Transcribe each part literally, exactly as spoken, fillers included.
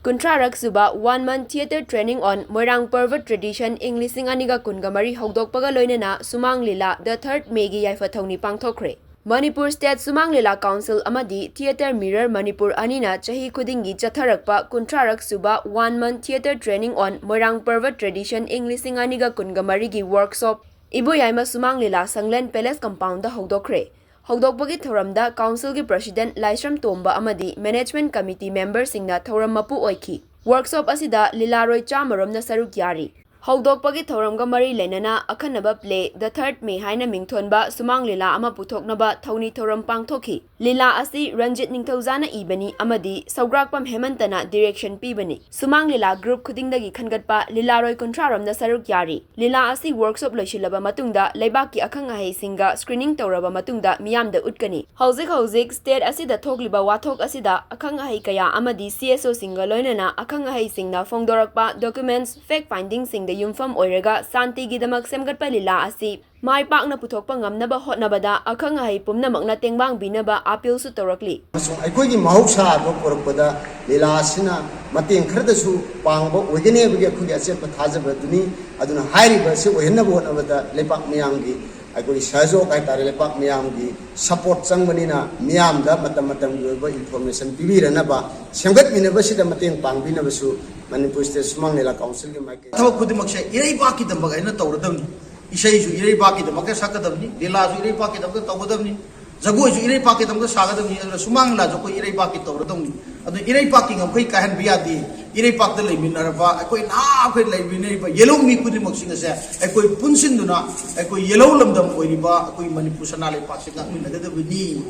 ꯀꯨꯟꯊ꯭ꯔꯥꯔꯛ ꯁꯨꯕ One Month Theatre Training on Moirang Parva Tradition ꯏꯪ ꯂꯤꯁꯤꯡ ꯑꯅꯤꯒ ꯀꯨꯟꯒ ꯃꯔꯤ ꯍꯧꯗꯣꯛꯄꯒ ꯂꯣꯏꯅꯅ ꯁꯨꯃꯥꯡ ꯂꯤꯂꯥ The Third Mayꯒꯤ ꯌꯥꯏꯐ ꯊꯧꯅꯤ ꯄꯥꯡꯊꯣꯛꯈ꯭ꯔꯦ꯫ ꯃꯅꯤꯄꯨꯔ State ꯁꯨꯃꯥꯡ ꯂꯤꯂꯥ Council ꯑꯃꯗꯤ Theatre Mirror ꯃꯅꯤꯄꯨꯔ ꯑꯅꯤꯅ ꯆꯍꯤ ꯈꯨꯗꯤꯡꯒꯤ ꯆꯠꯊꯔꯛꯄ ꯀꯨꯟꯊ꯭ꯔꯥꯔꯛ ꯁꯨꯕ One Month Theatre Training on Moirang Parva Tradition ꯏꯪ ꯂꯤꯁꯤꯡ ꯑꯅꯤꯒ ꯀꯨꯟꯒ ꯃꯔꯤꯒꯤ workshop ꯏꯕꯣꯌꯥꯏꯃ ꯁꯨꯃꯥꯡ ꯂꯤꯂꯥ ꯁꯪꯂꯦꯟ Palace compoundꯗ ꯍꯧꯗꯣꯛꯈ꯭ꯔꯦ꯫ ꯍꯧꯗꯣꯛꯄꯒꯤ ꯊꯧꯔꯝꯗ Councilꯒꯤ President ꯂꯥꯏꯁ꯭ꯔꯝ ꯇꯣꯝꯕ ꯑꯃꯗꯤ Management Committee memberꯁꯤꯡꯅ ꯊꯧꯔꯝ ꯃꯄꯨ ꯑꯣꯏꯈꯤ꯫ Workshop ꯑꯁꯤꯗ ꯂꯤꯂꯥꯔꯣꯏ ꯆꯥꯝꯃꯔꯣꯝꯅ ꯁꯔꯨꯛ ꯌꯥꯔꯤ꯫ ꯍꯧꯗꯣꯛꯄꯒꯤ ꯊꯧꯔꯝꯒ ꯃꯔꯤ ꯂꯩꯅꯅ ꯑꯈꯟꯅꯕ play The Third May ꯍꯥꯏꯅ ꯃꯤꯡꯊꯣꯟꯕ ꯁꯨꯃꯥꯡ ꯂꯤꯂꯥ ꯑꯃ ꯄꯨꯊꯣꯛꯅꯕ ꯊꯧꯅꯤ ꯊꯧꯔꯝ ꯄꯥꯡꯊꯣꯛꯈꯤ꯫ ꯂꯤꯂꯥ ꯑꯁꯤ ꯔꯟꯖꯤꯠ ꯅꯤꯡꯊꯧꯖꯥꯅ ꯏꯕꯅꯤ ꯑꯃꯗꯤ ꯁꯧꯒ꯭ꯔꯥꯛꯄꯝ ꯍꯦꯃꯟꯇꯅ direction ꯄꯤꯕꯅꯤ꯫ ꯁꯨꯃꯥꯡ ꯂꯤꯂꯥ group ꯈꯨꯗꯤꯡꯗꯒꯤ ꯈꯟꯒꯠꯄ ꯂꯤꯂꯥꯔꯣꯏ ꯀꯨꯟꯊ꯭ꯔꯥꯔꯣꯝꯅ ꯁꯔꯨꯛ ꯌꯥꯔꯤ꯫ ꯂꯤꯂꯥ ꯑꯁꯤ workshop ꯂꯣꯏꯁꯤꯜꯂꯕ ꯃꯇꯨꯡꯗ ꯂꯩꯕꯥꯛꯀꯤ ꯑꯈꯪ ꯑꯍꯩꯁꯤꯡꯒ screening ꯇꯧꯔꯕ ꯃꯇꯨꯡꯗ ꯃꯤꯌꯥꯝꯗ ꯎꯠꯀꯅꯤ꯫ ꯍꯧꯖꯤꯛ ꯍꯧꯖꯤꯛ state ꯑꯁꯤꯗ ꯊꯣꯛꯂꯤꯕ ꯋꯥꯊꯣꯛ ꯑꯁꯤꯗ ꯑꯈꯪ ꯑꯍꯩ ꯀꯌꯥ ꯑꯃꯗꯤ CSOꯁꯤꯡꯒ ꯂꯣꯏꯅꯅ ꯑꯈꯪ ꯑꯍꯩꯁꯤꯡꯅ ꯐꯣꯡꯗꯣꯔꯛꯄ documents, fact findingꯁꯤꯡꯗ ꯌꯨꯝꯐꯝ ꯑꯣꯏꯔꯒ ꯁꯥꯟꯇꯤꯒꯤꯗꯃꯛ ꯁꯦꯝꯒꯠꯄ ꯂꯤꯂꯥ ꯑꯁꯤ ꯃꯥꯏ ꯄꯥꯛꯅ ꯄꯨꯊꯣꯛꯄ ꯉꯝꯅꯕ ꯍꯣꯠꯅꯕꯗ ꯑꯈꯪ ꯑꯍꯩ ꯄꯨꯝꯅꯃꯛꯅ ꯇꯦꯡꯕꯥꯡꯕꯤꯅꯕ appealꯁꯨ ꯇꯧꯔꯛꯂꯤ꯫ ꯑꯃꯁꯨꯡ ꯑꯩꯈꯣꯏꯒꯤ ꯃꯍꯧꯁꯥ ꯑꯗꯨ ꯄꯨꯔꯛꯄꯗ ꯂꯤꯂꯥ ꯑꯁꯤꯅ ꯃꯇꯦꯡ ꯈꯔꯗꯁꯨ ꯄꯥꯡꯕ ꯑꯣꯏꯒꯅꯤ ꯍꯥꯏꯕꯒꯤ ꯑꯩꯈꯣꯏꯒꯤ ꯑꯆꯦꯠꯄ ꯊꯥꯖꯕ ꯑꯗꯨꯅꯤ꯫ ꯑꯗꯨꯅ ꯍꯥꯏꯔꯤꯕ ꯑꯁꯤ ꯑꯣꯏꯍꯟꯅꯕ ꯍꯣꯠꯅꯕꯗ ꯂꯩꯄꯥꯛ ꯃꯤꯌꯥꯝꯒꯤ ꯑꯩꯈꯣꯏꯒꯤ ꯁꯍꯖꯣꯛ ꯍꯥꯏꯇꯥꯔꯦ, ꯂꯩꯄꯥꯛ ꯃꯤꯌꯥꯝꯒꯤ support ꯆꯪꯕꯅꯤꯅ ꯃꯤꯌꯥꯝꯗ ꯃꯇꯝ ꯃꯇꯝꯒꯤ ꯑꯣꯏꯕ information ꯄꯤꯕꯤꯔꯅꯕ, ꯁꯦꯝꯒꯠꯃꯤꯟꯅꯕꯁꯤꯗ ꯃꯇꯦꯡ ꯄꯥꯡꯕꯤꯅꯕꯁꯨ ꯃꯅꯤꯄꯨꯔ State ꯁꯨꯃꯥꯡ ꯂꯤꯂꯥ Councilꯒꯤ ꯃꯥꯏꯀꯩ ꯊꯕꯛ ꯈꯨꯗꯤꯡꯃꯛꯁꯦ ꯏꯔꯩꯕꯥꯛꯀꯤꯗꯃꯛ ꯍꯥꯏꯅ ꯇꯧꯔꯗꯕꯅꯤ꯫ ꯏꯁꯩꯁꯨ ꯏꯔꯩꯕꯥꯛꯀꯤꯗꯃꯛꯇ ꯁꯛꯀꯗꯕꯅꯤ, ꯂꯤꯂꯥꯁꯨ ꯏꯔꯩꯕꯥꯛꯀꯤꯗꯃꯛꯇ ꯇꯧꯒꯗꯕꯅꯤ, ꯖꯒꯣꯏꯁꯨ ꯏꯔꯩꯄꯥꯛꯀꯤꯗꯃꯛꯇ ꯁꯥꯒꯗꯕꯅꯤ, ꯑꯗꯨꯅ ꯁꯨꯃꯥꯡ ꯂꯤꯂꯥꯁꯨ ꯑꯩꯈꯣꯏ ꯏꯔꯩꯄꯥꯛꯀꯤ ꯇꯧꯔꯗꯧꯅꯤ꯫ ꯑꯗꯨ ꯏꯔꯩꯄꯥꯛꯀꯤ ꯉꯝꯈꯩ ꯀꯥꯏꯍꯟꯕ ꯌꯥꯗꯦ꯫ ꯏꯔꯩꯄꯥꯛꯇ ꯂꯩꯃꯤꯟꯅꯔꯕ ꯑꯩꯈꯣꯏ ꯅꯍꯥ, ꯑꯩꯈꯣꯏ ꯂꯩꯃꯤꯟꯅꯔꯤꯕ ꯌꯦꯜꯍꯧꯃꯤ ꯈꯨꯗꯤꯡꯃꯛꯁꯤꯡ ꯑꯁꯦ ꯑꯩꯈꯣꯏ ꯄꯨꯟꯁꯤꯟꯗꯨꯅ ꯑꯩꯈꯣꯏ ꯌꯦꯜꯍꯧ ꯂꯝꯗꯝ ꯑꯣꯏꯔꯤꯕ ꯑꯩꯈꯣꯏ ꯃꯅꯤꯄꯨꯔ ꯁꯅꯥ ꯂꯩꯄꯥꯛꯁꯤ ꯉꯥꯛꯃꯤꯟꯅꯒꯗꯕꯅꯤ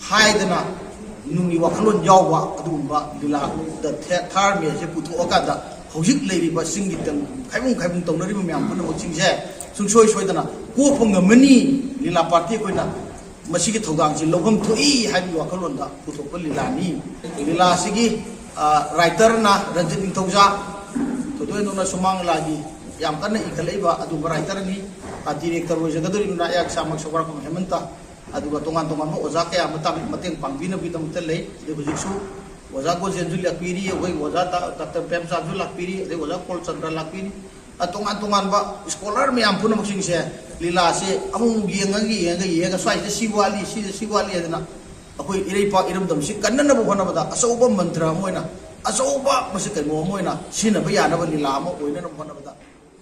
ꯍꯥꯏꯗꯅ ꯅꯨꯡꯒꯤ ꯋꯥꯈꯜꯂꯣꯟ ꯌꯥꯎꯕ ꯑꯗꯨꯒꯨꯝꯕ ꯂꯤꯂꯥ The Third May ꯑꯁꯦ ꯄꯨꯊꯣꯛꯑꯀꯥꯟꯗ ꯍꯧꯖꯤꯛ ꯂꯩꯔꯤꯕ ꯆꯤꯡꯒꯤ ꯇꯝ ꯈꯥꯏꯕꯨꯡ ꯈꯥꯏꯕꯨꯡ ꯇꯧꯅꯔꯤꯕ ꯃꯌꯥꯝ ꯄꯨꯝꯅꯃꯛꯁꯤꯡꯁꯦ ꯁꯨꯡꯁꯣꯏ ꯁꯣꯏꯗꯅ ꯀꯣꯛꯄ ꯉꯝꯃꯅꯤ꯫ ꯂꯤꯂꯥ party ꯑꯩꯈꯣꯏꯅ ꯃꯁꯤꯒꯤ ꯊꯧꯗꯥꯡꯁꯤ ꯂꯧꯐꯝ ꯊꯣꯛꯏ ꯍꯥꯏꯕꯒꯤ ꯋꯥꯈꯜꯂꯣꯟꯗ ꯄꯨꯊꯣꯛꯄ ꯂꯤꯂꯥꯅꯤ꯫ ꯂꯤꯂꯥ ꯑꯁꯤꯒꯤ, ꯑ, writerꯅ ꯔꯟꯖꯤꯠ ꯅꯤꯡꯊꯧꯖꯥ, ꯊꯣꯏꯗꯣꯛ ꯍꯦꯟꯗꯣꯛꯅ ꯁꯨꯃꯥꯡ ꯂꯤꯂꯥꯒꯤ ꯌꯥꯝ ꯀꯟꯅ ꯏꯈꯠꯂꯛꯏꯕ ꯑꯗꯨꯒꯨꯝꯕ writerꯅꯤ꯫ ꯑ, director ꯑꯣꯏꯖꯒꯗꯧꯔꯤꯕꯅ ꯑꯩꯍꯥꯛ ꯏꯁꯥꯃꯛ ꯁꯧꯒ꯭ꯔꯥꯛꯄꯝ ꯍꯦꯃꯟꯇ, ꯑꯗꯨꯒ ꯇꯣꯉꯥꯟ ꯇꯣꯉꯥꯟꯕ ꯑꯣꯖꯥ ꯀꯌꯥ ꯑꯃ ꯇꯥꯛ-, ꯃꯇꯦꯡ ꯄꯥꯡꯕꯤꯅꯕꯒꯤꯗꯃꯛꯇ ꯂꯩ꯫ ꯑꯗꯨ ꯍꯧꯖꯤꯛꯁꯨ ꯑꯣꯖꯥ ꯒꯣꯖꯦꯟꯁꯨ ꯂꯥꯛꯄꯤꯔꯤ, ꯑꯩꯈꯣꯏ ꯑꯣꯖꯥ ꯗꯥ-, ꯗꯥꯛꯇꯔ ꯄ꯭ꯔꯦꯝꯆꯥꯟꯁꯨ ꯂꯥꯛꯄꯤꯔꯤ, ꯑꯗꯩ ꯑꯣꯖꯥ ꯀꯣꯜꯆꯟꯗ꯭ꯔ ꯂꯥꯛꯄꯤꯔꯤ꯫ ꯑ, ꯇꯣꯉꯥꯟ ꯇꯣꯉꯥꯟꯕ ꯁ꯭ꯀꯣꯂꯔ ꯃꯌꯥꯝ ꯄꯨꯝꯅꯃꯛꯁꯤꯡꯁꯦ ꯂꯤꯂꯥꯁꯦ ꯑꯃꯨꯛ ꯌꯦꯡꯉꯒ, ꯌꯦꯡꯉꯒ, ꯌꯦꯡꯉꯒ ꯁ꯭ꯋꯥꯏꯁꯤꯗ ꯁꯤ ꯋꯥꯠꯂꯤ, ꯁꯤꯗ ꯁꯤ ꯋꯥꯠꯂꯤ ꯍꯥꯏꯗꯅ ꯑꯩꯈꯣꯏ ꯏꯔꯩꯄꯥꯛ ꯏꯔꯝꯗꯝꯁꯤ ꯀꯟꯅꯅꯕ ꯍꯣꯠꯅꯕꯗ ꯑꯆꯧꯕ ꯃꯟꯇ꯭ꯔ ꯑꯃ ꯑꯣꯏꯅ, ꯑꯆꯧꯕ ꯃꯁꯤ ꯀꯩꯅꯣ ꯑꯃ ꯑꯣꯏꯅ ꯁꯤꯖꯤꯟꯅꯕ ꯌꯥꯅꯕ ꯂꯤꯂꯥ ꯑꯃ ꯑꯣꯏꯅꯅꯕ ꯍꯣꯠꯅꯕꯗ